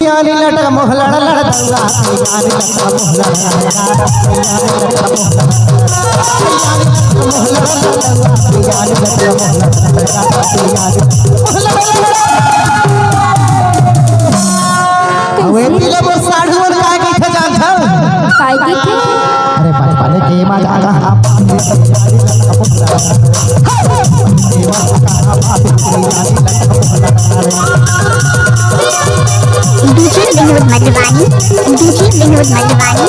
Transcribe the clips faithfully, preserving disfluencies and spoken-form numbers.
यानी लटक मोहलड़ लड़ दौड़ा, यानी लटक मोहलड़ लड़ दौड़ा, यानी लटक मोहलड़ लड़ दौड़ा, यानी लटक मोहलड़ लड़ दौड़ा, यानी लटक मोहलड़ लड़ दौड़ा, यानी लटक मोहलड़ लड़ दौड़ा। अबे पीले पर साढ़ू मन काय कहिथे जानथव? काय कहिथे? अरे बचपन के मजा का डीजे विनोद मधुबानी, डीजे विनोद मधुबानी।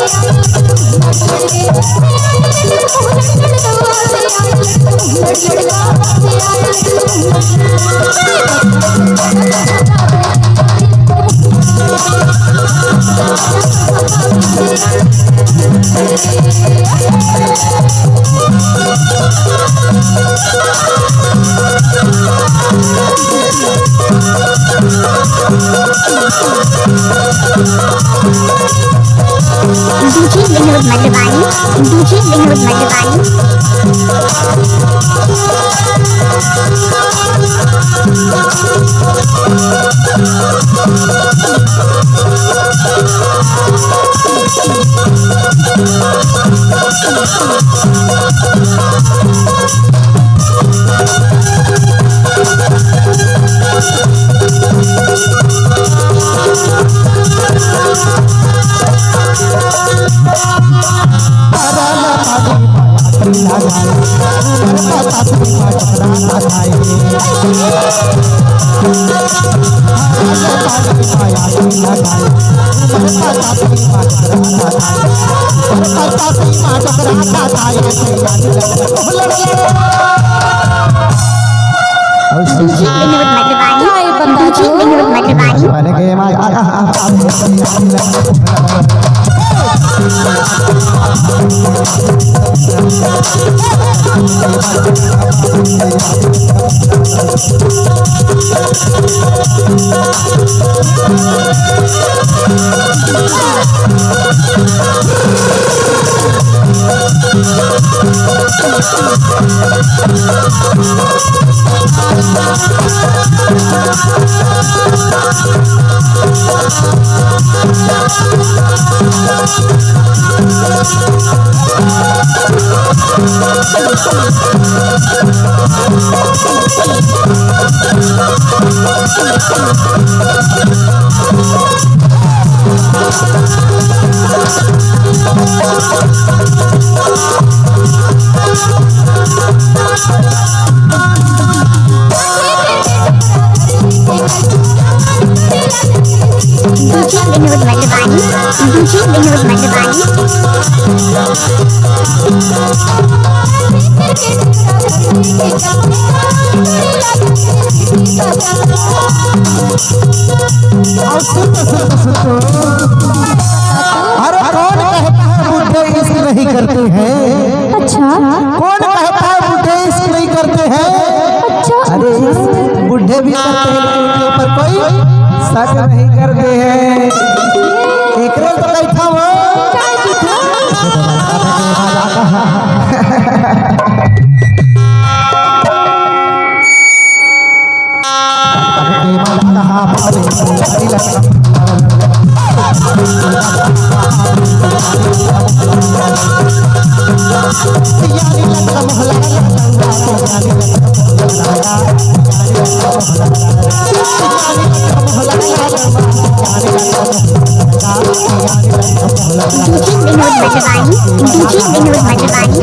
डीजे विनोद मधुबानी, डीजे विनोद मधुबानी। डीजे विनोद मधुबानी, डीजे विनोद मधुबानी। डीजे विनोद मधुबानी, डीजे विनोद मधुबानी। अरे कौन कहता है बूढ़े इश्क नहीं करते हैं? अच्छा। कौन कहता है बूढ़े इश्क नहीं करते हैं? अच्छा। अरे बूढ़े भी करते हैं, लेकिन उनके ऊपर कोई शक नहीं करते हैं। एकरे तो कहता हूँ। डीजे विनोद मधुबानी, डीजे विनोद मधुबानी।